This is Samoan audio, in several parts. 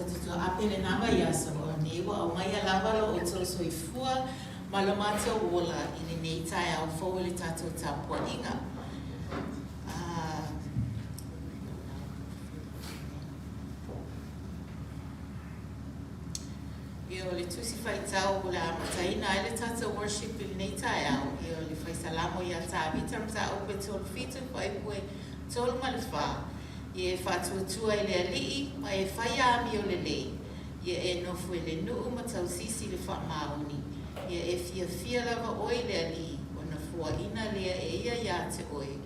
tatou te toaape i lena vaiaso, o lenei ua aumaia lava lo outou soifua ma lo matou ola i lenei taeao fou i le tatou tapuaiga. Ia, o le Tusi Faitau o le a amataina ai le tatou worship i lenei taeao, ia o le Fai Salamo ia Tavita mataupu e 37 fuaiupu e 3 ma le 4, Ia e faatuatua i le Alii ma e fai amio lelei, ia e nofo i le nuu ma tausisi i le faamaoni, ia e fiafia lava oe i le Alii, ona foaina lea e ia iā te oe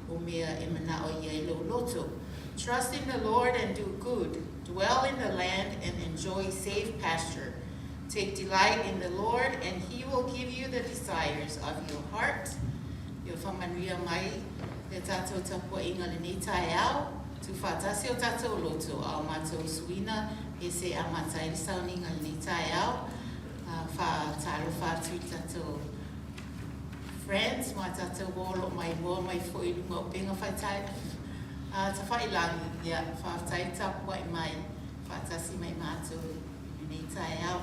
o mea e manao i ai lou loto. Trust in the Lord and do good, dwell in the land and enjoy safe pasture. Take delight in the Lord and he will give you the desires of your heart. Ia faamanuia mai le tatou tapuaiga lenei taeao, tuufaatasi o tatou loto a o matou suina e se amata ai le sauniga lenei taeao. Faatalofa atu i tatou friends ma tatou uo o lo o maimoa mai foi i luga o upega tafailagi. Ia, faafetai le tapuai mai faatasi mai matou i lenei taeao.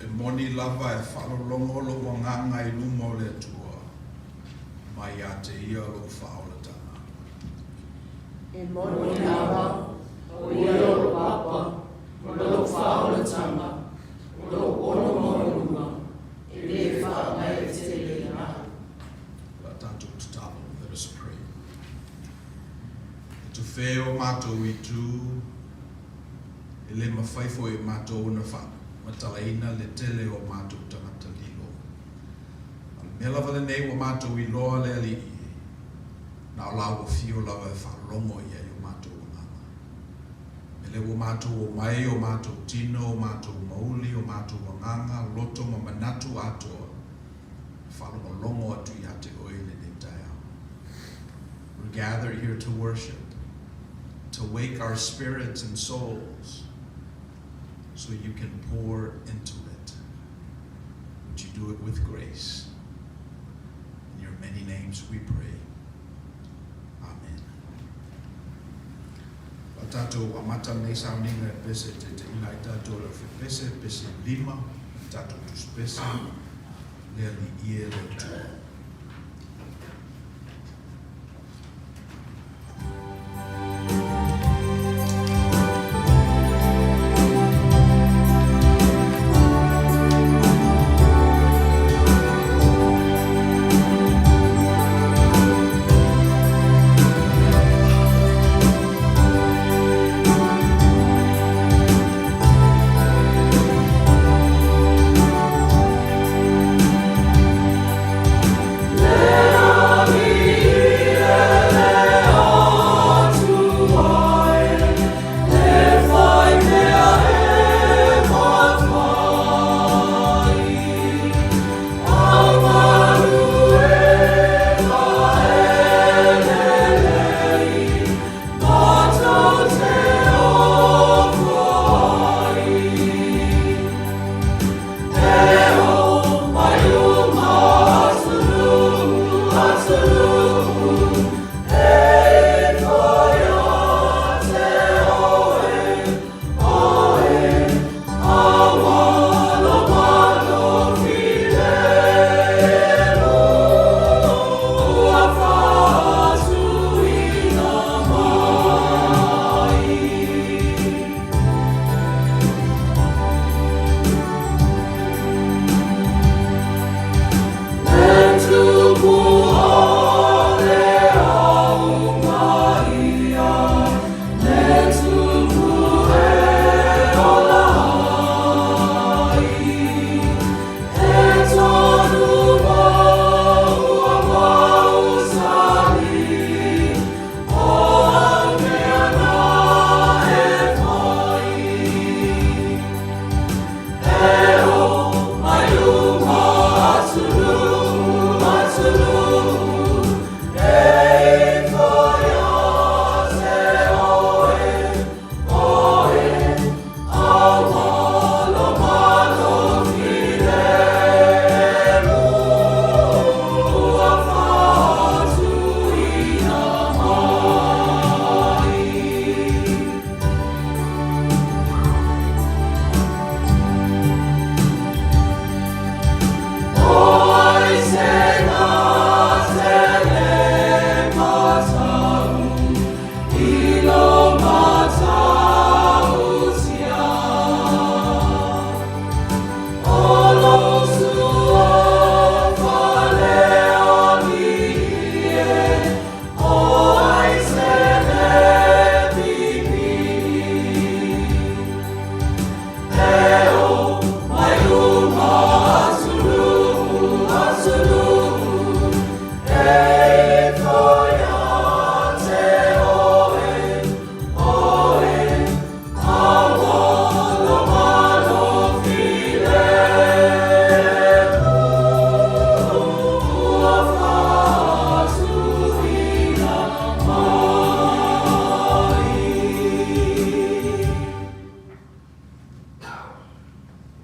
E moni lava e faalologo lou agaga i luma o le Atua, mai ia te Ia lou faaolataga. E moni lava, o Ia lou Papa, o lou faaolataga, o lou ono maualuga, e lē faamaeetele ia au. O le a tatou tatalo, let us pray. E Tufē o matou itu, e le mafai foi e matou ona faamatalaina le tele o matou tagata lilo. A o le mea lava lenei ua matou iloa le Alii e, na o Lau Afio lava e faalogo i ai o matou agaga. O lea ua matou omai o matou tino, o matou mauli, o matou agaga, loto ma manatu atoa. faalogologo atu ia te oe i lenei taeao. We're gathered here to worship, to wake our spirits and souls so you can pour into it. Would you do it with grace? In your many names we pray. Amen. O tatou amata lenei sauniga e pese e taitaiina ai tatou i le aufepese, pese lima, tatou tusipese, le Alii e le Atua.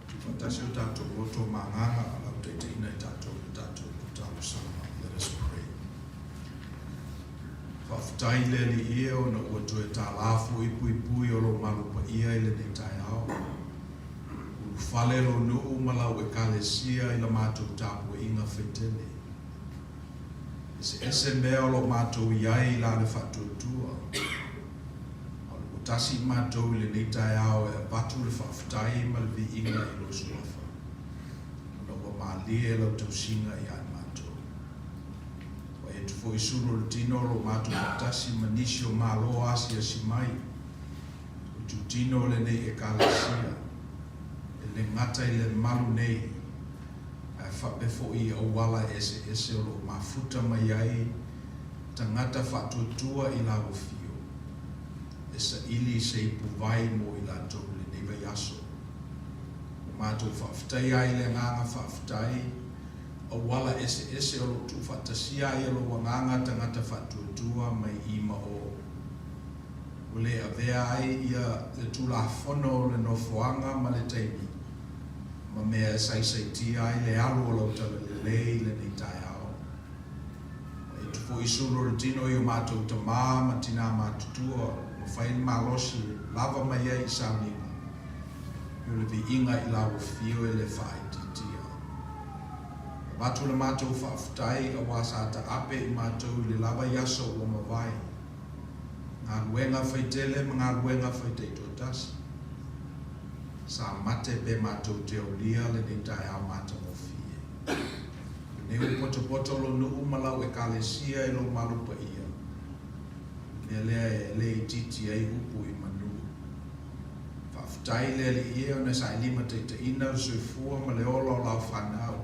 Tuufaatasi o tatou loto ma agaga a o taitaiina i tatou i le tatou talosaga. Let us pray. Faafetai le Alii e ona ua toe talafua i puipui o lou malu paia i lenei taeao. Ulufale lou nuu ma lau Ekalesia i la matou tapuaiga faitele. Eseese mea o lo o matou i ai i la le faatuatua. A o le ua tasi matou i lenei taeao e avatu le faafetai ma le viiga i lou Suafa, ona ua malie lau tausiga ia i matou. Vaai atu foi sulu o le tino o lo o matou faatasi ma nisi o Malo asiasi mai, o itutino o lenei Ekalesia, e le gata i le malu nei, ae faapea foi i auala eseese o lo o mafuta mai ai tagata faatuatua i lau afio, e saili se ipuvai mo i latou i lenei vaiaso. Ua matou faafetaia ai le agaga faafetai. auala eseese o lo o tuufaatasia ai e lou Agaga tagata faatuatua mai i ma o. Ua le avea ai ia le Tulafono o le nofoaga ma le taimi ma mea e saisaitia ai le alu o lau talalelei i lenei taeao. Ma itu foi i sulu o le tino i o matou tamā ma tinā matutua ua fai le malosi e lava mai ai i sauniga i o le viiga i lau afio e le faaitiitia. Avatu le matou faafetai auā sa taape i matou i le lava i aso ua mavae. Galuega faitele ma galuega faitaitoatasi. Sa mate pe matou te aulia lenei taeao matagofie. Lenei ua potopoto lou nuu ma lau Ekalesia i lou malu paia, le mea lea e le itiiti ai upu i manu. Faafetai i le Alii e ona sa e limataitaiina le soifua ma le ola o lau fanau.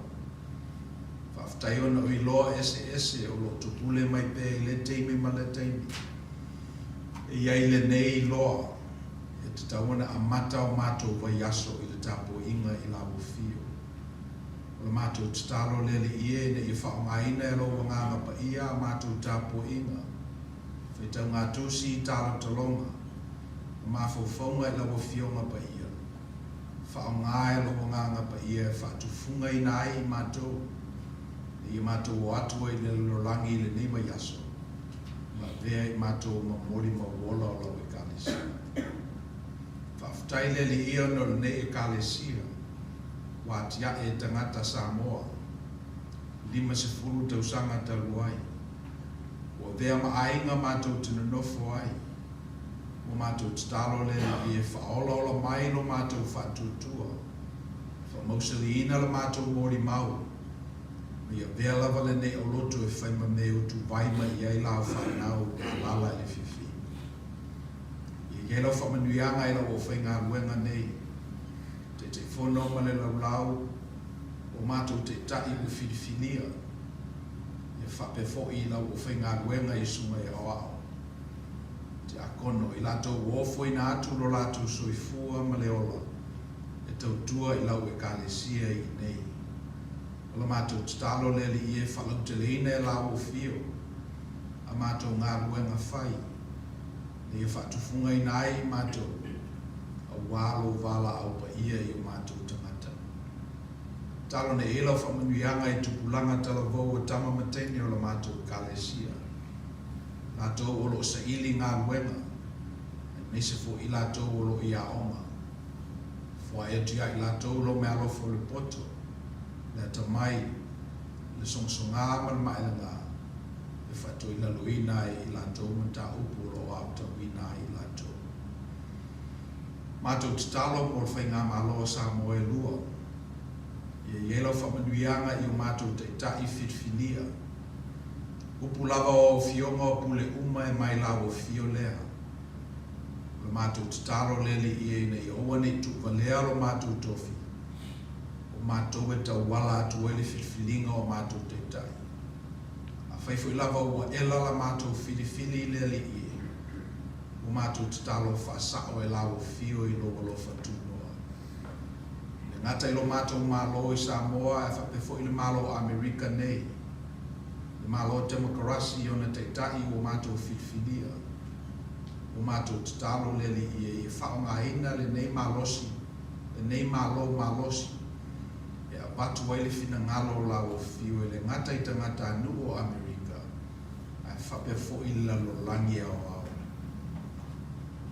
Faafetai ona o iloa eseese o lo o tupule mai pea i lea taimi ma lea taimi. E i ai lenei iloa e tatau ona amata o matou vaiaso i le tapuaiga i lau afio. O le matou tatalo le Alii e ina ia faaaogaina e lou Agaga Paia a matou tapuaiga, faitauga tusi i talotaloga, ma mafaufauga i lau Afioga Paia. Faaaoga e lou Agaga Paia e faatufugaina ai i matou, ina ia matou o atu ai i le lalolagi i lenei vaiaso, ma avea i matou ma molimau ola o lau Ekalesia. Faafetai le Alii ona o lenei Ekalesia ua atiae e tagata Samoa, 50 tausaga talu ai. Ua avea ma aiga matou te nonofo ai. Ua matou tatalo le Alii e faaolaola mai lo matou faatuatua, faamausaliina le matou molimau, ma ia avea lava lenei aulotu e fai ma mea e utuvai mai i ai lau fanau alaala i le fiafia. Ia i ai lau faamanuiaga i lau aufaigaluega nei, Taitaifono ma le laulau o matou taitai ua filifilia, ia faapea foi i lau aufaigaluega i susuga i aoao, tiakono, i latou ua ofoina atu lo latou soifua ma le ola e tautua i lau Ekalesia i inei. O la matou tatalo le Alii e faalauteleina e lau afio a matou galuega fai, ina ia faatufugaina ai i matou, auā lou valaau paia i o matou tagata. Tatalo nei ai lau faamanuiaga i tupulaga talavou o tama ma teine o la matou Ekalesia, latou o lo o saili galuega, aemaise foi i latou o lo o i aoga. Foai atu ia i latou lou meaalofa o le poto, le atamai, le sogasogā ma le maelegā, e faatoilaloina ai i latou mataupu o lo o aotauina ai i latou. Matou tatalo mo le Faigamalo a Samoa e lua. Ia i ai lau faamanuiaga i o matou taitai filifilia. Upu lava o au afioga o pule uma e mai lau afio lea. O le matou tatalo le Alii e ina ia aua ne i tuuvalea lo matou tofi, o matou e tauala atu ai le filifiliga o matou taitai. Afai foi lava ua ela la matou filifili i le Alii e, ua matou tatalo faasao e lau afio i lou alofa tunoa. E le gata i lo matou Malo i Samoa ae faapea foi le Malo o Amerika nei, le Malo Temokarasi i ona taitai ua matou filifilia. Ua matou tatalo le Alii e ia faaaogaina lenei malosi, lenei Malo malosi, e avatu ai le finagalo o lau afio e le gata i tagatanuu o Amerika ae faapea foi le lalolagi aoao.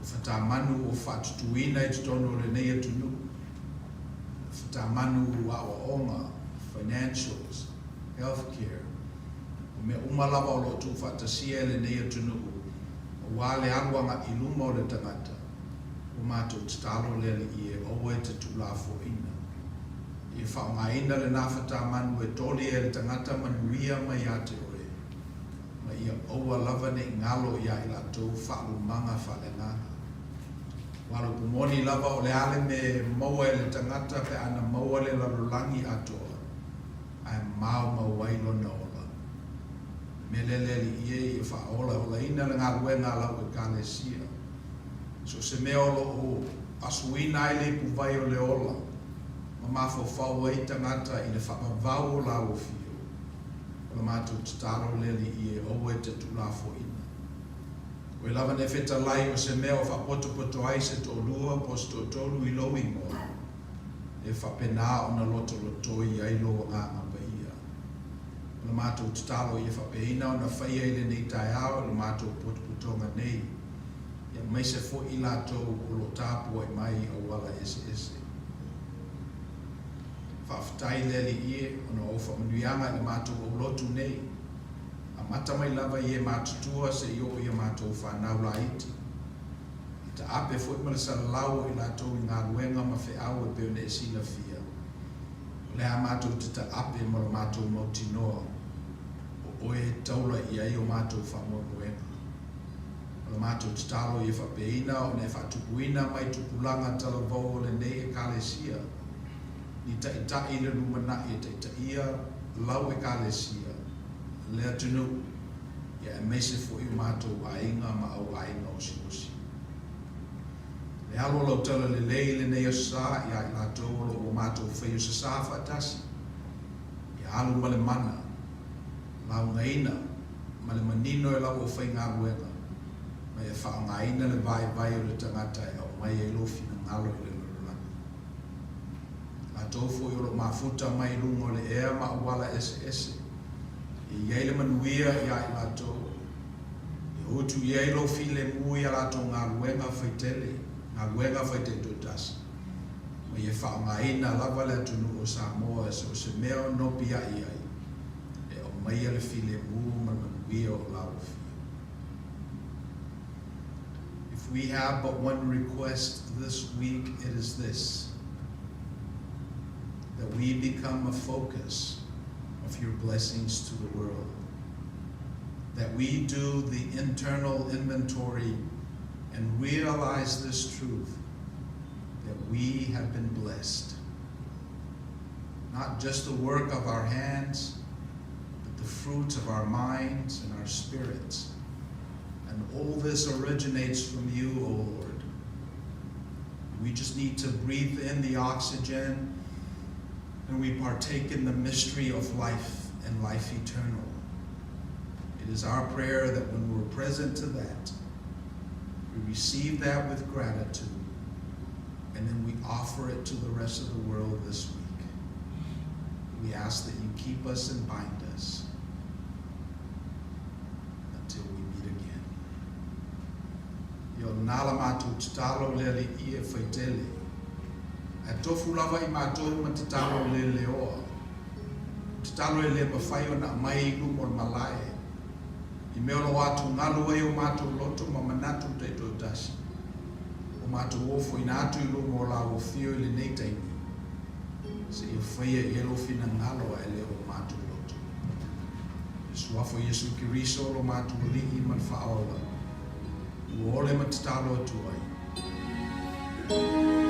O fatamanu ua faatutuina i totonu o lenei atunuu, o fatamanu aoaoga, financials, healthcare, o mea uma lava o lo o tuufaatasia e lenei atunuu aua le alu agai i luma o le tagata, ua matou tatalo le Alii e aua e te tuulafoaiina. Ia faaaogaina lena fatamanu e toli ai le tagata manuia mai ia te oe, ma ia aua lava ne i galo iā i latou faalumaga faaleagaga. Aua o le upu moni lava o le a le mea e maua e le tagata pe ana maua le lalolagi atoa, ae maumau ai lona ola. O le mea lea le Alii e, ia faaolaolaina le galuega a lau Ekalesia. So o se mea o lo o asuina ai le ipuvai o le ola ma mafaufau ai tagata i le faavavau o lau afio. O le matou tatalo le Alii e aua e te tuulafoaiina. Oe lava na e fetalai o se mea o faapotopoto ai se toalua po o se toatolu i lou igoa, e faapena ona lotolotoi ai lou Agaga Paia. O le matou tatalo ia faapeina ona faia i lenei taeao i le matou potopotoga nei, aemaise foi i latou o lo o tapuai mai i auala eseese. Faafetai le Alii e, ona o ou faamanuiaga i le matou aulotu nei, amata mai lava i e matutua seia oo i a matou fanau laiti. I taape foi ma le salalau o i latou i galuega ma feau e pei ona e silafia, o le a matou te taape ma lo matou mautinoa, o oe e taula i ai o matou faamoemoega. O le matou tatalo ia faapeina ona e faatupuina mai tupulaga talavou o lenei Ekalesia, ni taitai i le lumanai e taitaia lau Ekalesia, le atunuu, ia aemaise foi o matou aiga ma au aiga osiosi. Le alo o lau tala lelei i lenei aso sa ia i latou o lo o ua matou faia o se sa faatasi, ia alu ma le mana, laugaina ma le manino e lau aufaigaluega, ma ia faaaogaina le vaivai o le tagata e aumai ai lou finagalo i le lalolagi. Latou foi o lo o mafuta mai i luga o le ea ma auala eseese, e i ai le manuia iā i latou, e utu i ai lou filemu i a latou galuega faitele, galuega faitaitoatasi, ma ia faaaogaina lava le atunuu o Samoa so o se mea o nopiai ai, e aumaia le filemu ma le manuia o lau afio. If we have but one request this week, it is this, that we become a focus of your blessings to the world, that we do the internal inventory and realize this truth, that we have been blessed. Not just the work of our hands, but the fruits of our minds and our spirits. And all this originates from you, O Lord. We just need to breathe in the oxygen, and we partake in the mystery of life and life eternal. It is our prayer that when we're present to that, we receive that with gratitude, and then we offer it to the rest of the world this week. We ask that you keep us and bind us until we meet again. Ia na la matou tatalo le Alii e faitele. Ae tofu lava i matou ma tatalo le leoa. Tatalo e le mafai ona aumai i luma o le malae. I mea o lo o atugalu ai o matou loto ma manatu taitoatasi. Ua matou ofoina atu i luma o lau afio i lenei taimi, seia faia i ai lou finagalo ae le o matou loto. I le Suafa o Iesu Keriso lo matou Alii ma le Faaola, ua ole ma tatalo atu ai. Amene.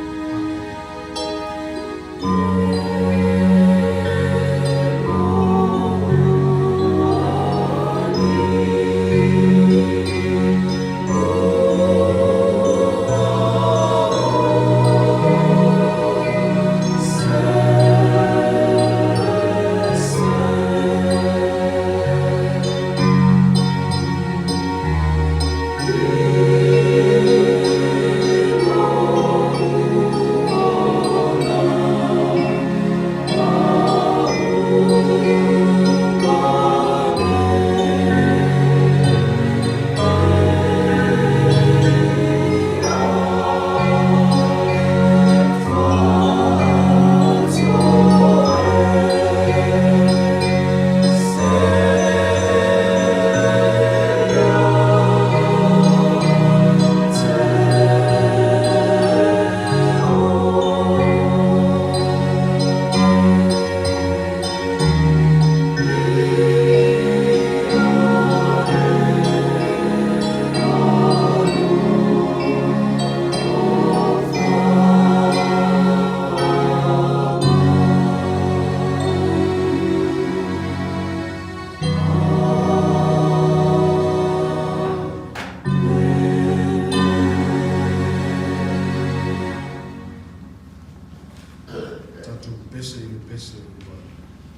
Tatou pese i le pese ua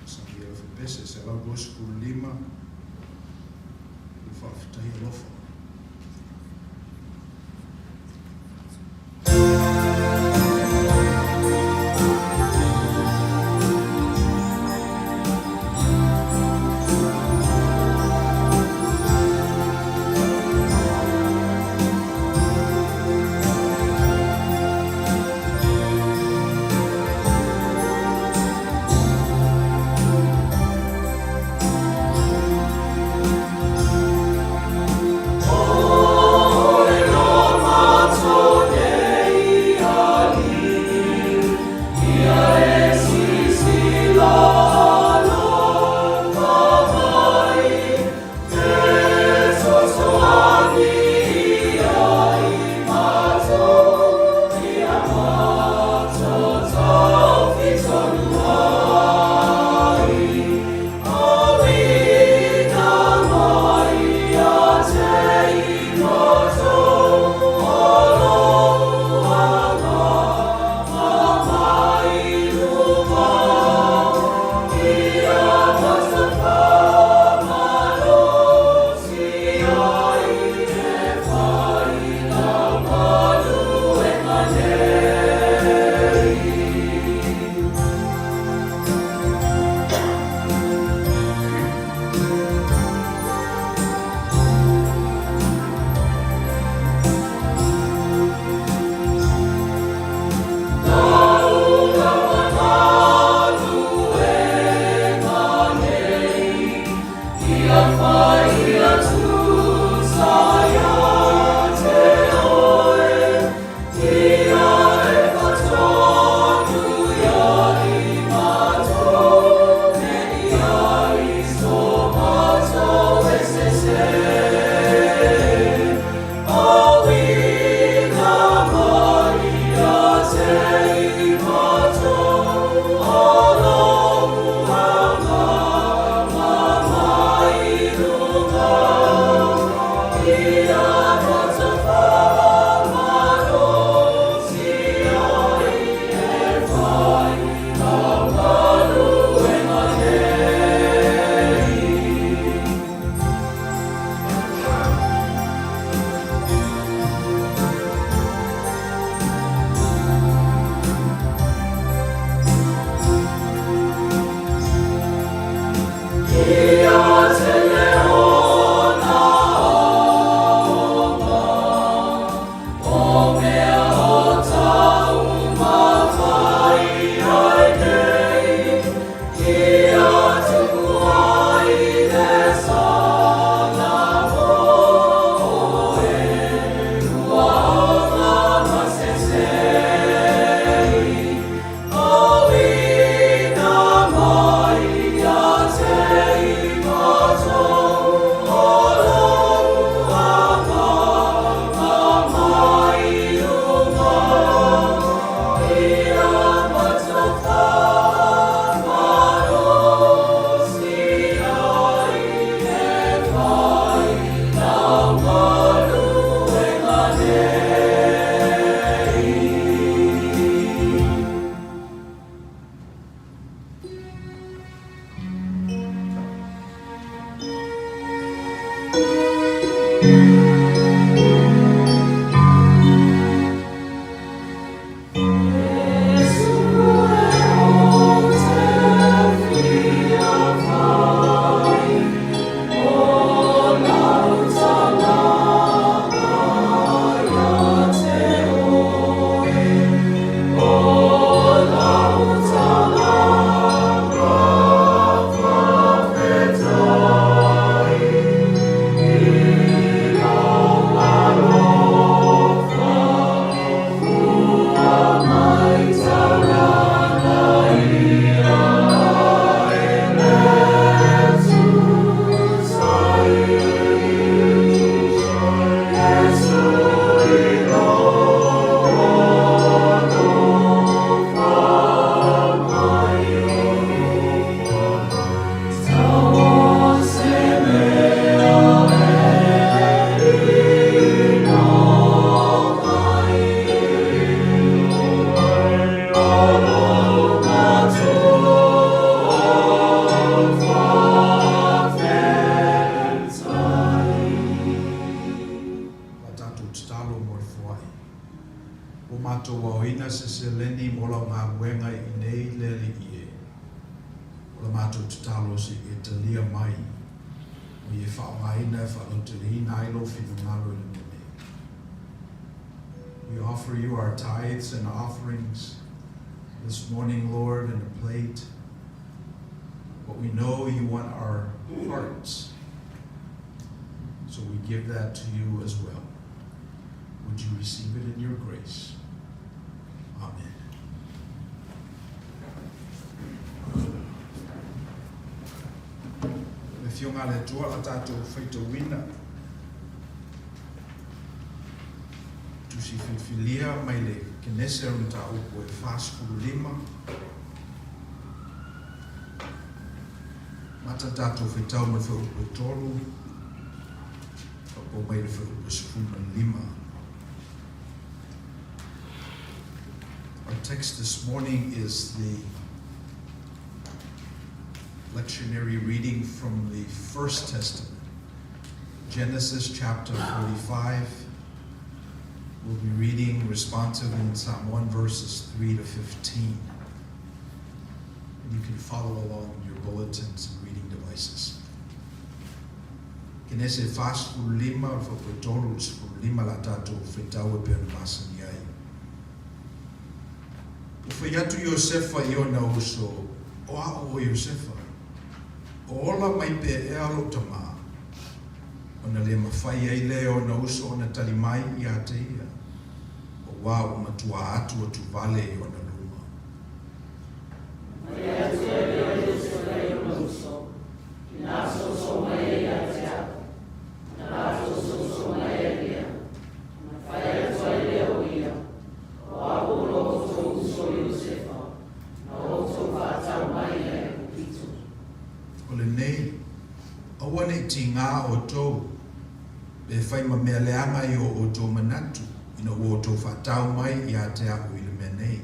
masani. Ia Fepese 125, le faafetai alofa. mo lau galuega i inei le Alii e. O la matou tatalo se i e talia mai ma ia faaaogaina e faalauteleina ai lou finagalo i le mea nei. We offer you our tithes and offerings this morning, Lord, in a plate. But we know you want our hearts. So we give that to you as well. Would you receive it in your grace? Amen. Le Afioga a le Atua la tatou faitauina. Tusi filifilia mai le Kenese o le mataupu e 45. Mata tatou faitau mai le fuaiupu e 3, faapea mai le fuaiupu e 15. Our text this morning is the lectionary reading from the First Testament, Genesis chapter 45. We'll be reading responsive in Psalm 1 verses 3 to 15. And you can follow along in your bulletins and reading devices. Kenese 45 o le fuaiupu e 3 i le 15 la tatou faitau e pei ona masani ai. Ua fai atu Iosefa i ona uso, O a'u o Iosefa. O ola mai pea ea lou tamā? Ona le mafai ai lea e ona uso ona tali mai iā te ia, auā ua matuā atu atuvale i ona luma. Fai atu ai lea o Iosefa i ona uso, Inā soso mai ai ia te au. Ona latou soso mai ai lea, ona fai atu ai lea o ia, O au o lo outou uso Iosefa, na outou faatau mai i Aikupito. O lenei, aua ne i tigā outou, pe fai ma mea leaga i o outou manatu, ina ua outou faatau mai ia te a'u i le mea nei.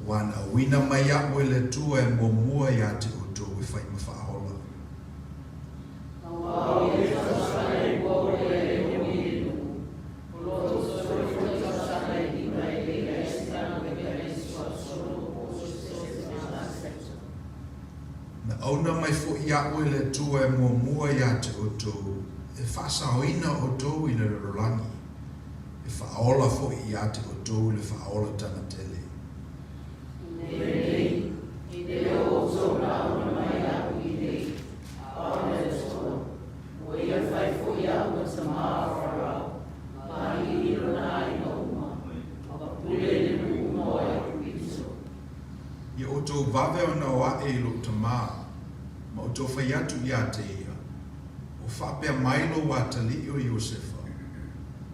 Aua na auina mai a'u e le Atua e muamua ia te outou e fai ma faaola. Aua o ia tausaga e lua o lea e oo i le nuu, o lo o toe foi tausaga e lima e leai ai se tagata e suasolo po o se Manase. Na auna mai foi a'u e le Atua e muamua ia te outou, e faasaoina outou i le lalolagi, e faaola foi ia te outou i le faaolataga tele. Lenei, e le o outou na auna mai a'u iinei, a o le Atua, ua ia fai foi a'u ma tamā o Farao, ma alii i lona aiga uma, ma pule i le nuu uma o Aikupito. Ia outou vave ona o a'e i lou tamā, ma outou fai atu iā te ia, O faapea mai lou atalii o Iosefa,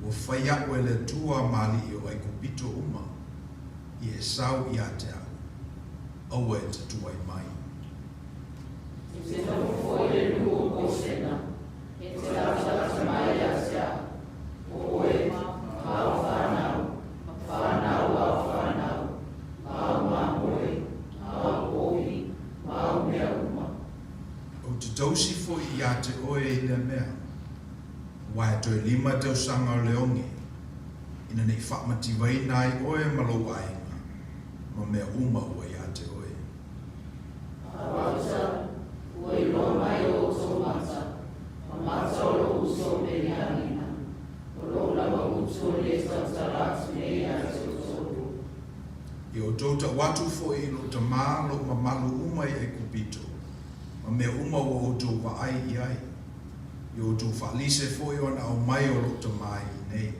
Ua fai a'u e le Atua ma alii o Aikupito uma, ia e sau ia te a'u, aua e te tuai mai. E te noho foi i le nuu o Kosena, e te latalata mai ia te a'u, o oe, ma au fanau, ma fanau a au fanau, ma au mamoe, ma au povi, ma au mea uma. Ou te tausi foi ia te oe i lea mea, aua e toe lima tausaga o le oge, ina nei faamativaina ai oe ma lou aiga, ma mea uma ua ia te oe. Auauta, ua iloa mai o outou mata, ma mata o lou uso o Beniamina, o lou lava uto lea e tautala atu nei ia te outou. Ia outou tau atu foi i lou tamā lou mamalu uma i Aikupito, ma mea uma ua outou vaai i ai. Ia outou faalise foi ona aumai o lou tamā i inei.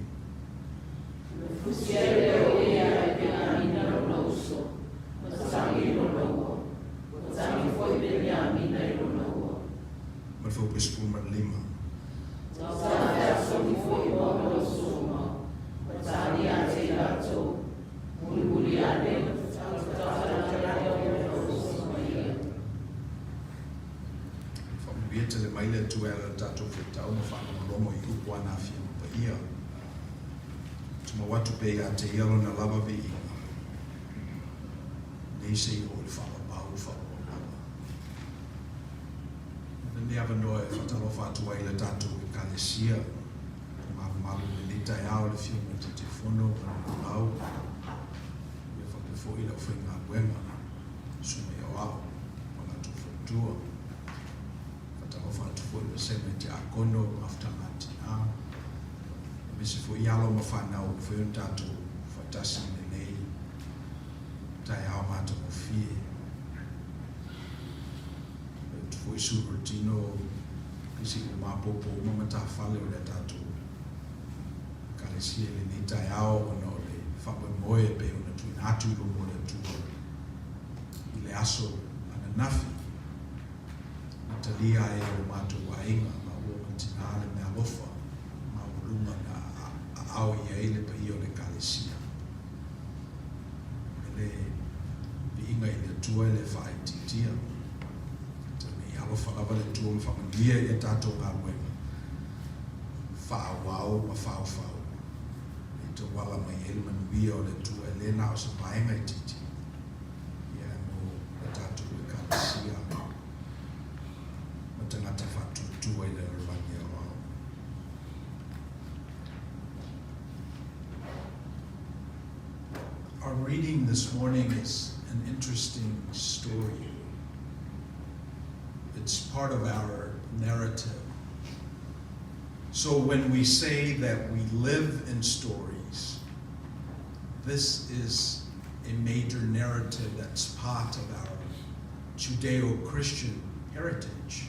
Ona fusi ai lea o ia e Beniamina lona uso, ma tagi i lona ua. Ua tagi foi Beniamina i lona ua. Ma le fuaiupu e 15. Ua feasoasoani foi wau ma lou soma, ua tagi ia te i latou, mulimuli ane, tautala ake o lou soma ia. Faamanuia tele mai le Atua e ala i le tatou faitau ma faalogologo i upu a na Afioga Paia. Tumau atu pea ia te ia lona lava viiga, nei seia oo i le faalapau o faaauau lava. Lenei avanoa e faatalofa atu ai i le tatou Ekalesia o mamalu i lenei taeao i le Afioga i le Taitaifono ma le Lolau. Ia faapea foi le aufaigaluega, susuga i aoao ma latou faletua. Faatalofa atu foi i le vasega i Tiakono, Mafutaga a Tina, aemaise foi alo ma fanau ua mafai ona tatou faatasi i lenei taeao matagofie. E atu foi sulu o le tino i se ua maopoopo uma matafale o le a tatou Ekalesia i lenei taeao ona o le faamoemoe e pei ona tuuina atu i luma o le Atua i le aso ananafi na talia ai e lo matou aiga maua ma tina le meaalofa maualuga na aao i ai le paia o le Ekalesia. E le viiga i le Atua e le faaitiitia. Tau nei alofa lava le Atua ma faamanuia i a tatou galuega faaauau ma faufau e tauala mai ai le manuia o le Atua e le na o se vaega itiiti ia ae mo le tatou Ekalesia ma tagata faatuatua i le lalolagi aoao. Our reading this morning is an interesting story. It's part of our narrative. So when we say that we live in stories, this is a major narrative that's part of our Judeo Christian heritage.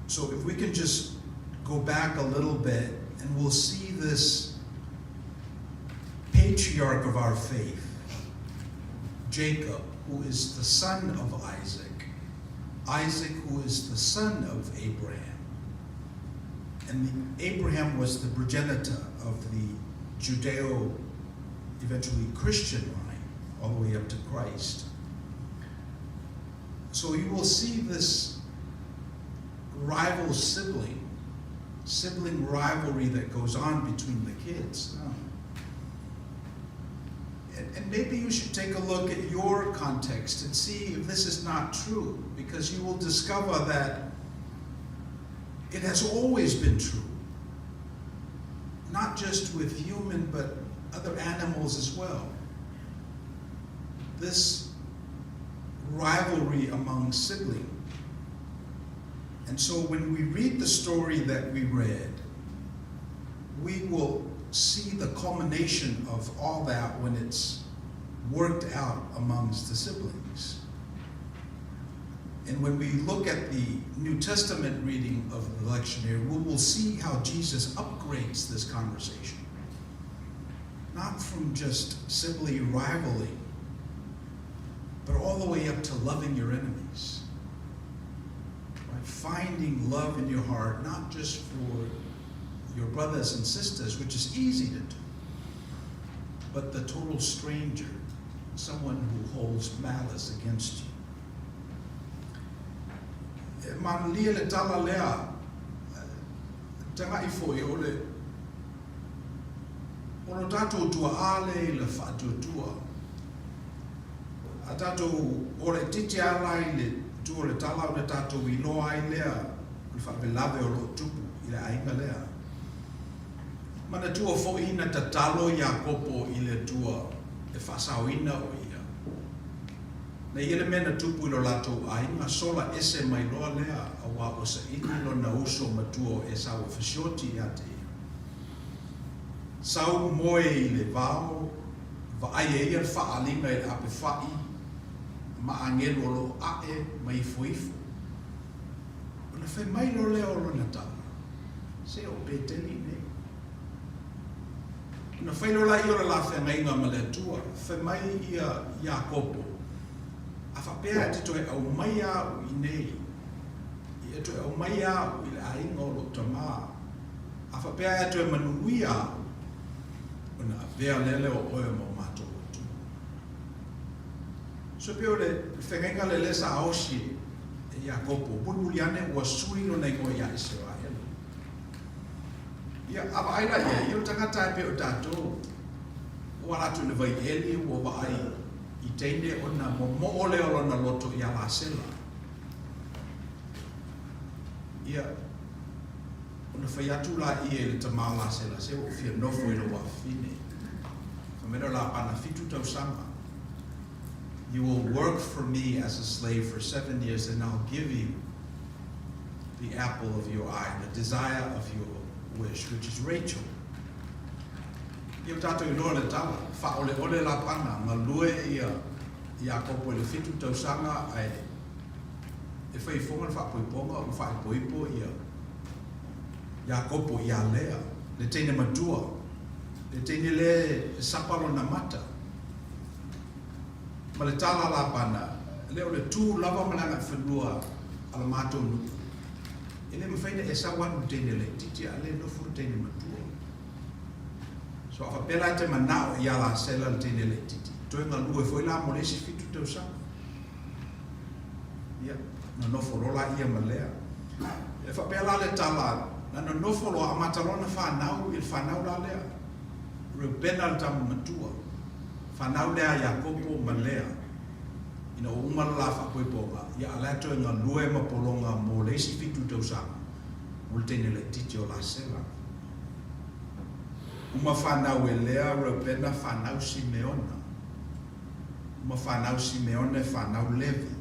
So if we can just go back a little bit and we'll see this patriarch of our faith, Jacob, who is the son of Isaac, Isaac, who is the son of Abraham. And Abraham was the progenitor of the Judeo, eventually Christian line, all the way up to Christ. So you will see this rival sibling, sibling rivalry that goes on between the kids. And maybe you should take a look at your context and see if this is not true, because you will discover that it has always been true. Not just with human, but other animals as well. This rivalry among siblings. And so when we read the story that we read, we will see the culmination of all that when it's worked out amongst the siblings. And when we look at the New Testament reading of the lectionary, we will see how Jesus upgrades this conversation. Not from just simply rivaling, but all the way up to loving your enemies. Right? Finding love in your heart, not just for your brothers and sisters, which is easy to do, but the total stranger, someone who holds malice against you. E manalia le tala lea, taga'i foi o le o lo tatou tua'a lea i le faatuatua. A tatou ola itiiti lava la i le itu o le tala ona tatou iloa ai lea o le faalavelave o lo o tupu i le aiga lea. Manatua foi na tatalo Iakopo i le Atua e faasaoina o ia. Na i ai le mea na tupu i lo latou aiga, sola ese mai loa lea auā ua saili lona uso matua o Esau e fesioti ia te ia. Sau moe i le vao, vaai e ia le faaaliga i le ape fa'i ma agelu o lo o a'e ma ifoifo. Ona fai mai loa lea o lona tala, Se o Peteli nei. Ona fai loa laia o le la feagaiga ma le Atua, fai mai ia Iakopo, A faapea e te toe aumaia au i nei, i e toe aumaia au i le aiga o lou tamā, a faapea e toe manuia au, ona avea lea lea o oe ma o matou Atua. So e pei o le feagaiga lea lea sa osi e Iakopo, mulimuli ane ua sui lona igoa ia Iseraela. Ia, a vaai la i ai, ia o le tagata e pei o tatou, ua ala atu i le vai eli, ua vaai i teine ona momoo lea o lona loto ia Lasela. Ia, Ona fai atu laia i le tama o Lasela, Se ua ou fia nofo i lou afafine. Fai mai lea o Lapana, Fitu tausaga. You will work for me as a slave for seven years and I'll give you the apple of your eye, the desire of your wish, which is Rachel. Ia ua tatou iloa le tala, faaoleole Lapana, galue ia Iakopo i le fitu tausaga ae e fai foga le faapoipoga ua faaipoipo ia Iakopo ia Lea, le teine matua, le teine lea e sapa lona mata. Ma le tala a Lapana, le o le tu lava ma le agaifanua a le matou nuu, e le mafai ona e sau alu i le teine laitiiti a le nofo le teine matua. So a faapea la e te manao ia Lasela le teine laitiiti, toe galue foi la mo le isi fitu tausaga. Ia, nonofo loa laia ma Lea. E faapea la le tala, na nonofo loa amata loa ona fanau i le fanau la lea. Reubena le tama matua, fanau lea a Iakopo ma Lea. Ina ua uma le la faapoipoga, ia a la e toe galue ma pologa mo le isi fitu tausaga, mo le teine laitiiti o Lasela. Uma fanau e Lea, Reubena, fanau Simeona. Uma fanau Simeona e fanau Levi.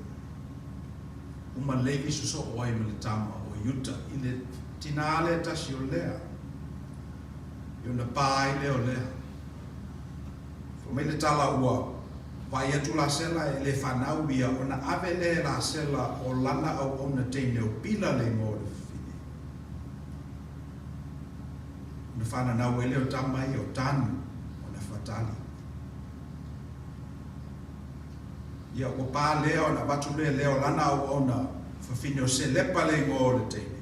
Uma Levi sosoo ai ma le tama o Iuta i le tinā lea tasi o Lea. I ona pā ai lea o Lea. Fai mai le tala ua vaai atu Lasela e le fanau ia ona ave lea e Lasela o lana auauna teine o Pila le igoa o le fafine. Ona fananau ai lea o tama ia o Tanu o Nafatali. Ia ua pā lea ona avatu lea e Lea o lana auauna fafine o Selepa le igoa o le teine.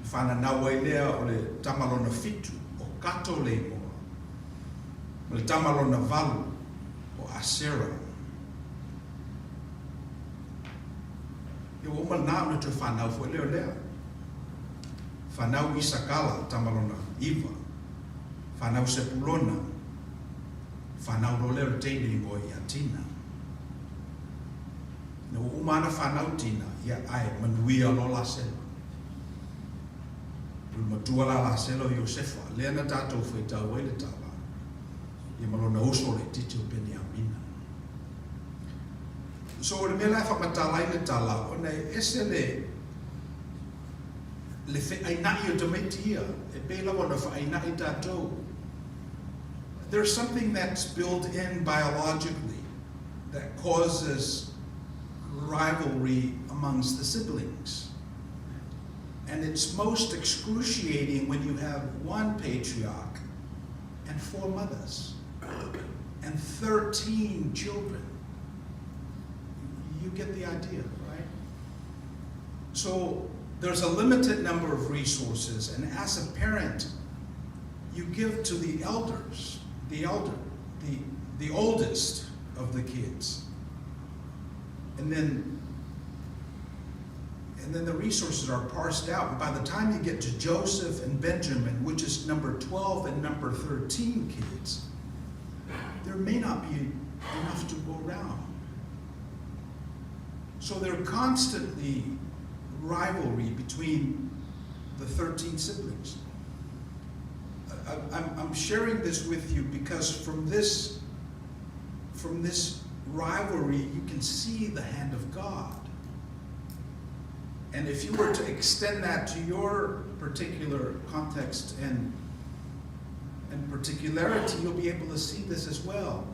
Fananau ai lea o le tama lona fitu, o Kato le igoa, ma le tama lona valu, o Asera. Ia ua uma lena ona toe fanau foi lea o Lea. Fanau Isakala, tama lona iva, fanau Sepulona, fanau loa lea o le teine igoa ia Tina. Ina ua uma ana fanau Tina, ia ae manuia loa Lasela. O le matua la Lasela o Iosefa, lea na tatou faitau ai le tala, ia ma lona uso laitiiti o Peniamina. So o le mea la e faamatala ai le tala, ona e ese le, le feaina'i o tamaiti ia, e pei lava ona feaina'i tatou. There's something that's built in biologically that causes rivalry amongst the siblings. And it's most excruciating when you have one patriarch and four mothers and 13 children. You get the idea, right? So there's a limited number of resources, and as a parent, you give to the elders, the elder, the, the oldest of the kids. And then and then the resources are parsed out. And by the time you get to Joseph and Benjamin, which is number 12 and number 13 kids, there may not be enough to go around. So there are constantly rivalry between the 13 siblings. I, I'm sharing this with you because from this, from this rivalry, you can see the hand of God. And if you were to extend that to your particular context and, and particularity, you'll be able to see this as well.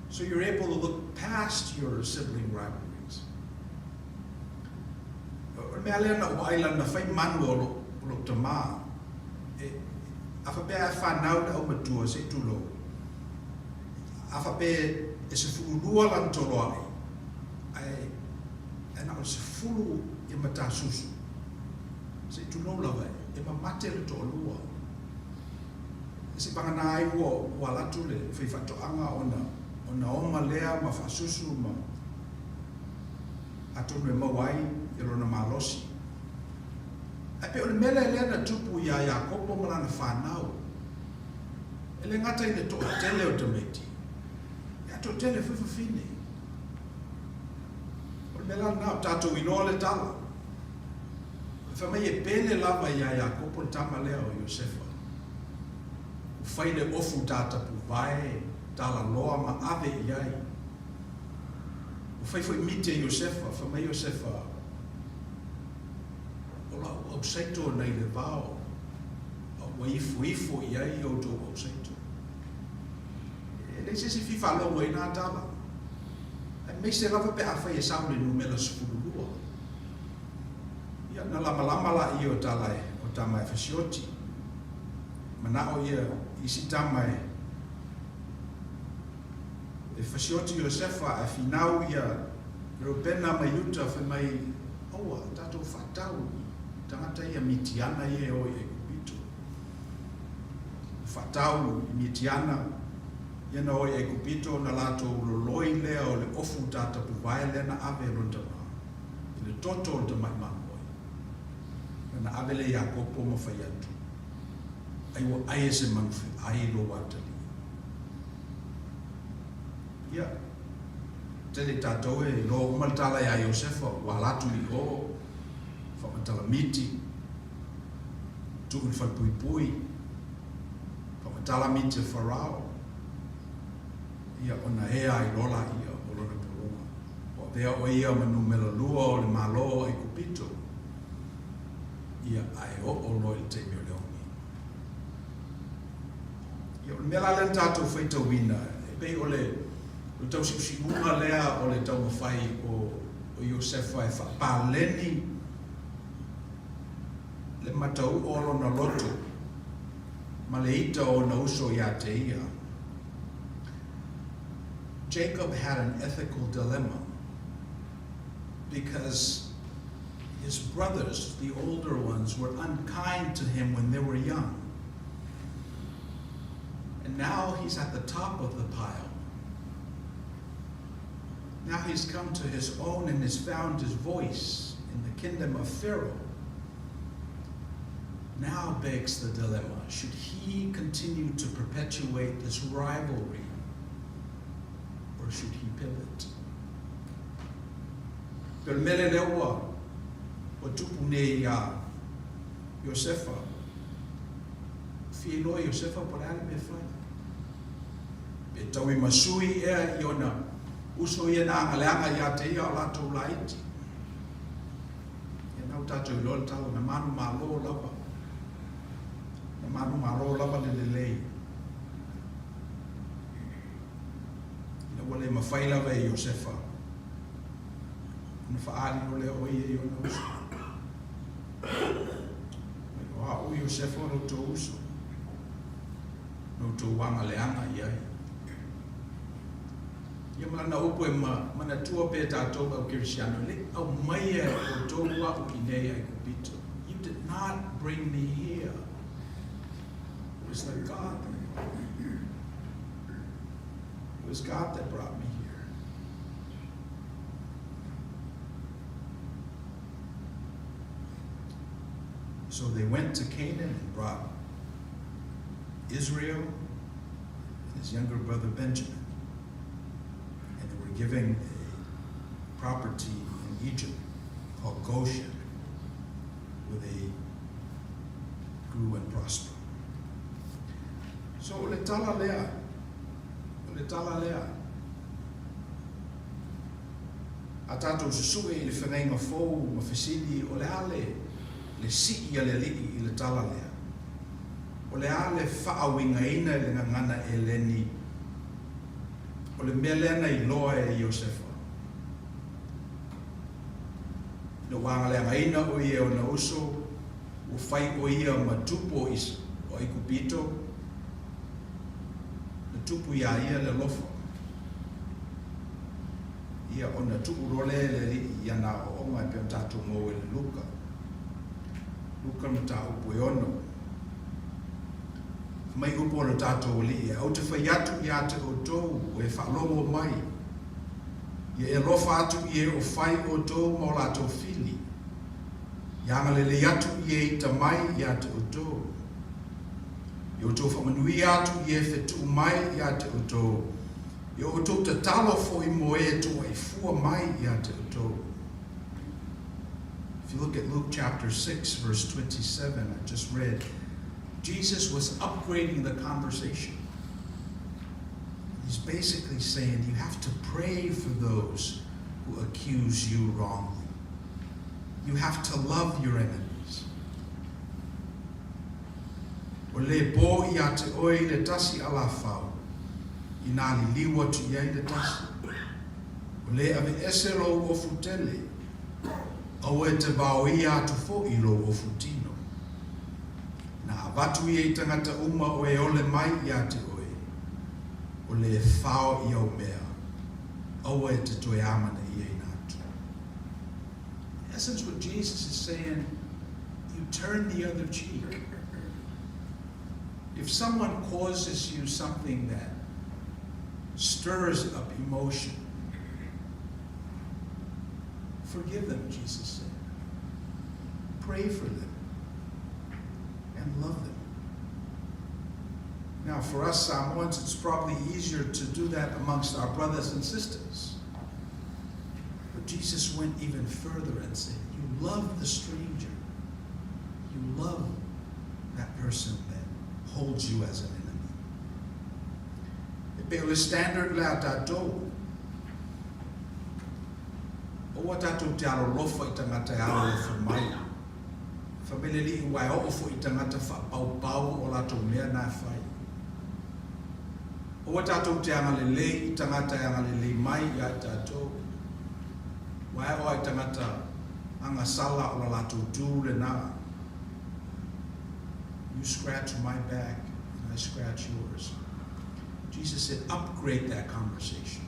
So you're able to look past your sibling rivalries. O le mea lea na ou vaai la na fai manu o lou tamā. E, a faapea e fanau le aumatua se i tulou. A faapea e sefululua lana toloa'i, ae e na o le sefulu ia matasusu, se i tulou lava e mamate le toalua. Se i vagana ai ua ua alu atu le faifaatoaga ona ona oma lea ma faasusu ma atonu e maua ai ia lona malosi. Ae pei o le mea lea lea na tupu iā Iakopo ma lana fanau, e le gata i le toatele o tamaiti, ae toatele foi fafine. O le mea la lena, o tatou iloa le tala. Fai mai e pele lava iā Iakopo le tama lea o Iosefa. Ua fai le ofu tatapuvae talaloa ma ave i ai. Ua fai foi miti e Iosefa, fai mai Iosefa, O la'u ausaito nai le vao, a ua ifoifo i ai outou ausaito. E leai se isi fia faalogo i na tala, aemaise lava pe afai e sau le numera 12. Ia, na lamalama laia o tala e o tama e fasioti. Mana'o ia isi tama e e fasioti Iosefa ae finau ia Reubena ma Iuta fai mai, Aua, tatou faatau i tagata ia Mitiana ia e o i Aikupito. Na faatau i Mitiana ia na o i Aikupito ona latou loloi lea o le ofu tatapuvae lea na ave e lona tama i le toto o le tamai mamoe. Ona ave lea i Iakopo ma fai atu, Ai ua ai e se manu feai lou atalii. Ia, tele i tatou e iloa uma le tala iā Iosefa ua ala atu i o, faamatala miti, tuu i le falepuipui, faamatala miti a Farao, ia ona ea ai loa laia o lona pologa. Ua avea ʻo ia ma numera lua o le Malo o Aikupito, ia ae oo loa i le taimi o le ogi. Ia, o le mea la lea na tatou faitauina, e pei o le, o le tausiusiuga lea o le taumafai o, o Iosefa e faapaleni le matauʻo o lona loto ma le ita o ona uso iā te ia. Jacob had an ethical dilemma because his brothers, the older ones, were unkind to him when they were young. And now he's at the top of the pile. Now he's come to his own and has found his voice in the kingdom of Pharaoh. Now begs the dilemma should he continue to perpetuate this rivalry or should he pivot? O le mele lea ua ua tupu nei iā Iosefa, fia iloa Iosefa po o le a le mea e fai. Pe taui ma sui ea i ona uso ia na agaleaga iā te ia o latou laiti. Ia na ua tatou iloa le tala na manumalo lava. Na manumalo lava le lelei. Ina ua le mafai lava e Iosefa ona faaali loa lea o ia i ona uso. Mai o a'u Iosefa o lo outou uso, na outou agaleaga i ai. Ia ma lana upu e manatua pea tatou au Kerisiano, e le i aumaia e outou a'u i nei Aikupito. You did not bring me here. It was the God that brought me here. It was God that brought me here. So they went to Canaan and brought Israel and his younger brother Benjamin. And they were giving a property in Egypt called Goshen, where they grew and prospered. So o le tala lea, o le tala lea. A tatou susue i le feagaiga fou ma fesili o le a le le sii a le Alii i le tala lea? O le a le faauigaina i le gagana Eleni o le mea lea na iloa e Iosefa? Ina ua agaleagaina o ia e ona uso, ua fai o ia ma tupu o o Aikupito, na tupu iā ia le alofa. Ia ona tuu loa lea e le Alii i ana aoaoga e pei ona tatou maua i le Luka. Luka le mataupu e ono. Fai mai upu a lo tatou Alii, Ae ou te fai atu ia te outou, ua e faalogo mai, ia e alofa atu i e o fai outou ma o latou fili, ia agalelei atu i e ita mai ia te outou. Ia outou faamanuia atu i e fetuu mai ia te outou, ia outou tatalo foi mo e tuuaifua mai ia te outou. If you look at Luke chapter 6, verse 27, I just read, Jesus was upgrading the conversation. He's basically saying you have to pray for those who accuse you wrongly. You have to love your enemies. O lē po iā te ʻoe i le tasi alafao, inā liliu atu i ai le tasi. O lē aveese lou ofu tele, aua e te vaoia atu foʻi lou ofu tino. Inā avatu ia i tagata uma o e ole mai iā te ʻoe, o lē fao i au mea, aua e te toe amanaia ina atu. In essence, what Jesus is saying, you turn the other cheek. If someone causes you something that stirs up emotion, forgive them, Jesus said. Pray for them and love them. Now, for us Samoans, it's probably easier to do that amongst our brothers and sisters. But Jesus went even further and said, You love the stranger. You love that person that holds you as an enemy. E pei o le standard lea a tatou. Aua tatou te alolofa i tagata e alolofa mai. Fai mai le Alii aua e oo foi i tagata faapaupau o latou mea na e fai. Aua tatou te agalelei i tagata e agalelei mai ia i tatou. Aua e oo lava i tagata agasala o la latou tu lena. You scratch my back and I scratch yours. Jesus said, upgrade that conversation.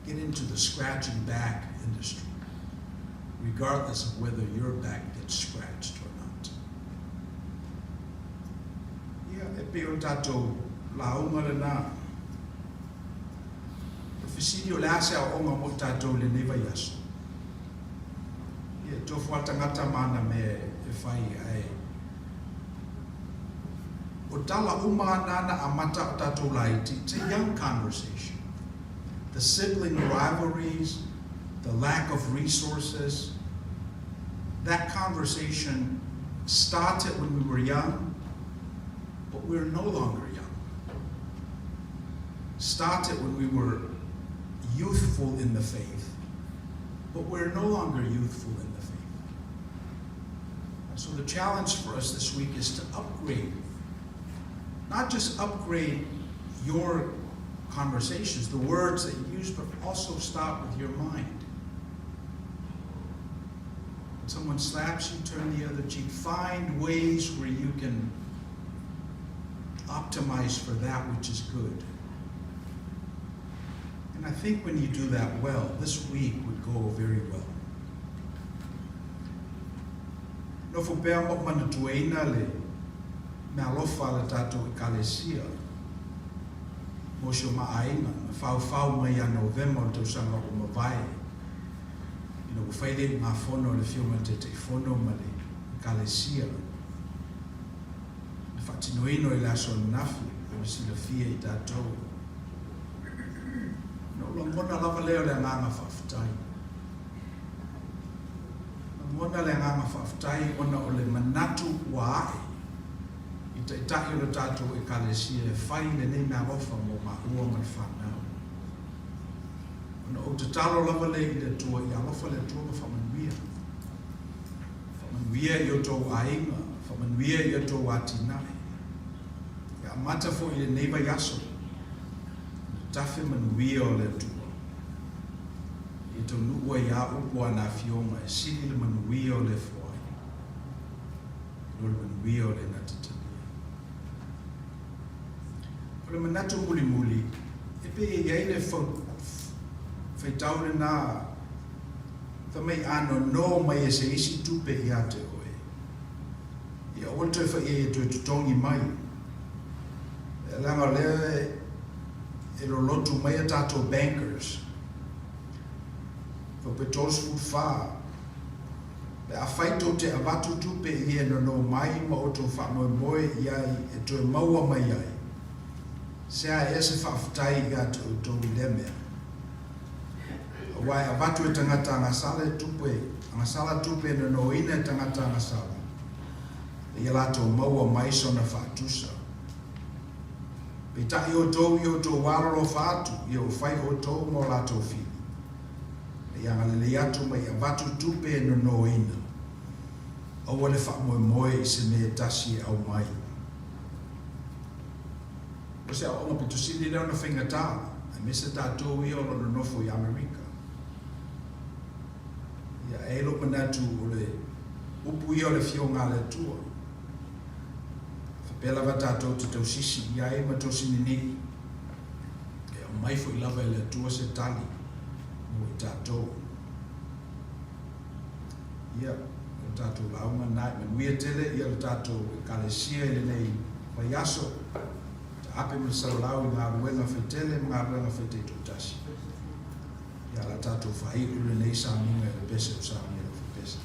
Get into the scratching back industry, regardless of whether your back gets scratched or not. Ia, e pei o le tatou lauga lena. O le fesili o le a se aoaoga mo i tatou i lenei vaiaso? Ia, e tofu lava le tagata ma ana mea e fai, ae o tala uma lava na na amata a o tatou laiti, it's a young conversation. The sibling rivalries, the lack of resources, that conversation started when we were young, but we're no longer young. Started when we were youthful in the faith, but we're no longer youthful in the faith. And so the challenge for us this week is to upgrade, not just upgrade your conversations, the words that you use, but also start with your mind. When someone slaps you, turn the other cheek. Find ways where you can optimize for that which is good. And I think when you do that well, this week would go very well. Nofo pea ma ou manatuaina le meaalofa a le tatou Ekalesia mo si o maa aiga na faufau mai ia Novema o le tausaga ua mavae ina ua fai le iugafono a le Afioga i le Taitaifono ma le Ekalesia le faatinoina i le aso ananafi o le silafia i tatou. Ona ou lagona lava lea o le agaga faafetai. Lagona le agaga faafetai ona o le manatu ua ae i Taitai o le tatou Ekalesia e fai lenei meaalofa mo maua ma le fanau. Ona ou tatalo lava lea i le Atua ia alofa le Atua ma faamanuia. Faamanuia i outou aiga, faamanuia i outou atinae. E amata foi i lenei vaiaso le tafe manuia o le Atua. Ia taunuu ai a upu a na afioga e sili le manuia o le foai i lo le manuia o le gatatalia. O le manatu mulimuli, e pei e i ai le faitau lena fai mai a nono mai e se isi tupe iā te oe, ia aua le toe fai i ai e toe totogi mai. Leaga o lea e lolotu mai a tatou bankers, faupe 34, pe afai tou te avatu tupe i e nono mai ma outou faamoemoe i ai e toe maua mai ai, se a ea se faafetai iā te outou i lea mea? Aua e avatu e tagata agasala e tupe, agasala tupe e nonoina e tagata agasala, ina ia latou maua mai sona faatusa. Peitai outou i outou alolofa atu, ia ua fai outou ma o latou fili. Ina ia agalelei atu ma ia avatu tupe e nonoina. Aua le faamoemoe i se mea e tasi e aumai. O se aoaoga pito sili lea ona faigata, aemaise tatou ia o lo o nonofo i Amerika. Ia, e i ai lou manatu o le upu ia o le Afioga a le Atua. Faapea lava tatou te tausisi i ai ma tausininii, e aumai foi lava e le Atua se tali mo i tatou. Ia, o le tatou lauga lena, e manuia tele ia le tatou Ekalesia i lenei vaiaso, taape ma le salalau i galuega faitele ma galuega faitaitoatasi. Ia, o le a tatou faaiu lenei sauniga i le pese o saunia i le pese.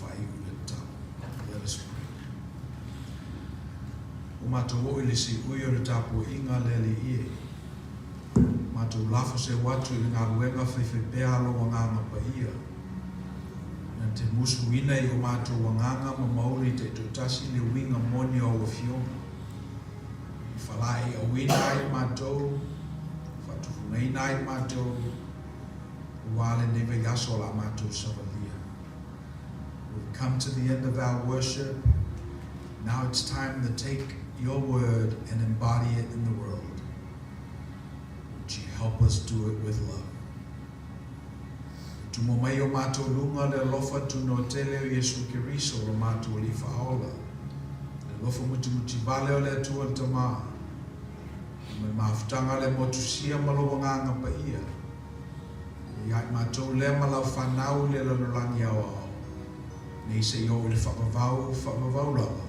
faaiu le tatalo. Let us pray. Ua matou oo i le siui o le tapuaiga a le Alii e. Matou lafo seu atu i le galuega faifaipea a Lou Agaga Paia, na te musuina i o matou agaga ma mauli taitoatasi le uiga moni o Au Afioga, i falaeiauina ai matou, faatufugaina ai matou, aua lenei vaiaso o la matou savalia. We've come to the end of our worship. Now it's time to take your word and embody it in the world. Would you help us do it with love? E tumo mai i o matou luga le alofa tunoa tele o Iesu Keriso lo matou Alii Faaola, le alofa mutimutivale o le Atua le Tama, ma le mafutaga a le Motusia ma Lou Agaga Paia, e ia i matou lea ma lau fanau i le lalolagi aoao, nei seia oo i le faavavau, faavavau lava.